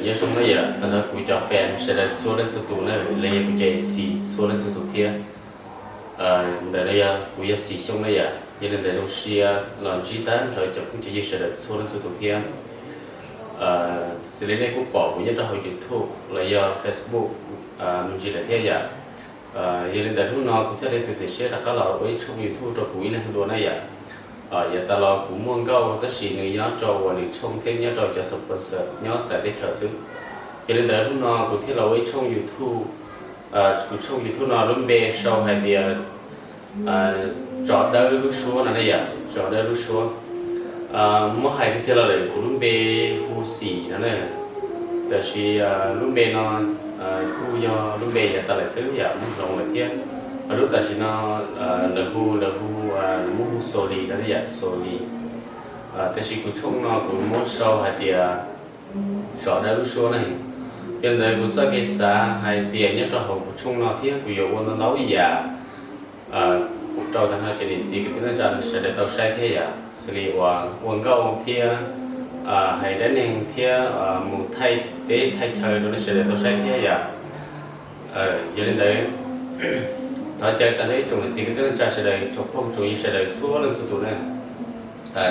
Nyob zoo na yom, tag nrho kuv cov fan sawv daws txhua leej txhua tus na, los yog kuv cov A C txhua leej txhua tus thiab. Ntawm no yog kuv yog Xim Xyooj na yom, yog li ntawd zoo siab los ntsib tag nrho cov phooj cov ywg sawv daws txhua leej txhua tus thiab. Xws li nej kuj pom kuv nyob rau hauv YouTube los yog Facebook me ntsis lawm thiab yom. Yog li ntawd hnub no kuv thiaj li txiav txim siab rov qab los ua ib tshooj YouTube rau kuv ib leeg dua na yom. Yav tas los kuv muaj nkauj tab sis nws nyob rau uas nws tshooj thiab nyob rau cov sponsor nyob txawv teb chaws xwb. Yog li ntawd hnub no kuv thiaj los ua ib tshooj YouTube. Kuv tshooj YouTube no lub npe sau hais tias Tsov Dawb Lub Suab no ne yom, Tsov Dawb Lub Suab. Muab hais tiag tiag los lawm kuv lub npe hu Xim no na, tab sis lub npe no kuj yog lub npe yav tas lawm xwb yom, muab hloov lawm thiab. Lub tam sim no lawv hu, lawv hu, lawv muab hu Xos Lis no ne yom, Xos Lis. Tab sis kuv tshooj no kuv muab sau hais tias Tsov Dawb Lub Suab ne. Yog li ntawd kuv txoj kev xav hais tias nyob rau hauv kuv tshooj no thiab kuv yuav ua ntau ntau yam rau tag nrho cov niam txiv kwv tij neej tsa sawv daws tau saib thiab yom, xws li uas ua nkauj thiab hais dab neeg thiab mus thaij teb thaij chaw rau nej sawv daws tau saib thiab yom. Yog li ntawd thov caw tag nrho ib tsoom niam txiv kwv tij neej tsa sawv daws, tsoom phooj tsoom ywg sawv daws txhua leej txhua tus na,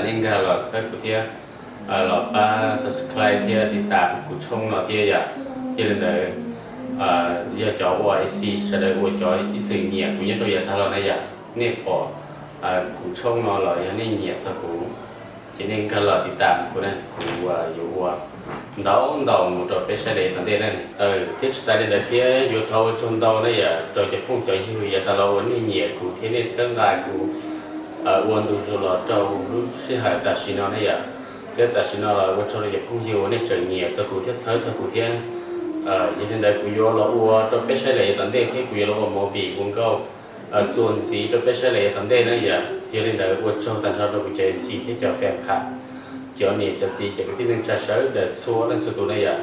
nej nkag los txhawb kuv thiab los pab subscribe thiab tiv tas kuv tshooj no thiab yom. Yog li ntawd yog cov uas A C sawv daws uas cov ib txwm nyiam kuv nyob rau yav tag los na yom, nej pom kuv tshooj no los yog nej nyiam txog kuv, ces nej nkag los tiv tas kuv na, kuv yuav ua ntau ntau mus rau peb saib daim yav tom ntej na. Thiab tsis tas li ntawd thiab yuav thov ua tsaug ntau na yom rau cov phooj cov ywg yav tas los uas nej nyiam kuv thiab nej txhawb nqa kuv ua ntu zus los rau lub sij hawm tam sim no na yom. Thiab tam sim no los ua tsaug rau cov phooj ywg uas nej tseem nyiam txog kuv thiab txhawb txog kuv thiab. Yog li ntawd kuv yuav los ua rau peb saib daim yav tom ntej thiab kuv yuav los ua movie ua nkauj txuas ntxiv rau peb saib daim yav tom ntej na yom. Yog li ntawd ua tsaug tag nrho rau kuv cov A C thiab cov fan club, cov niam cov txiv cov kwv tij neej tsa sawv daws txhua leej txhua tus na yom.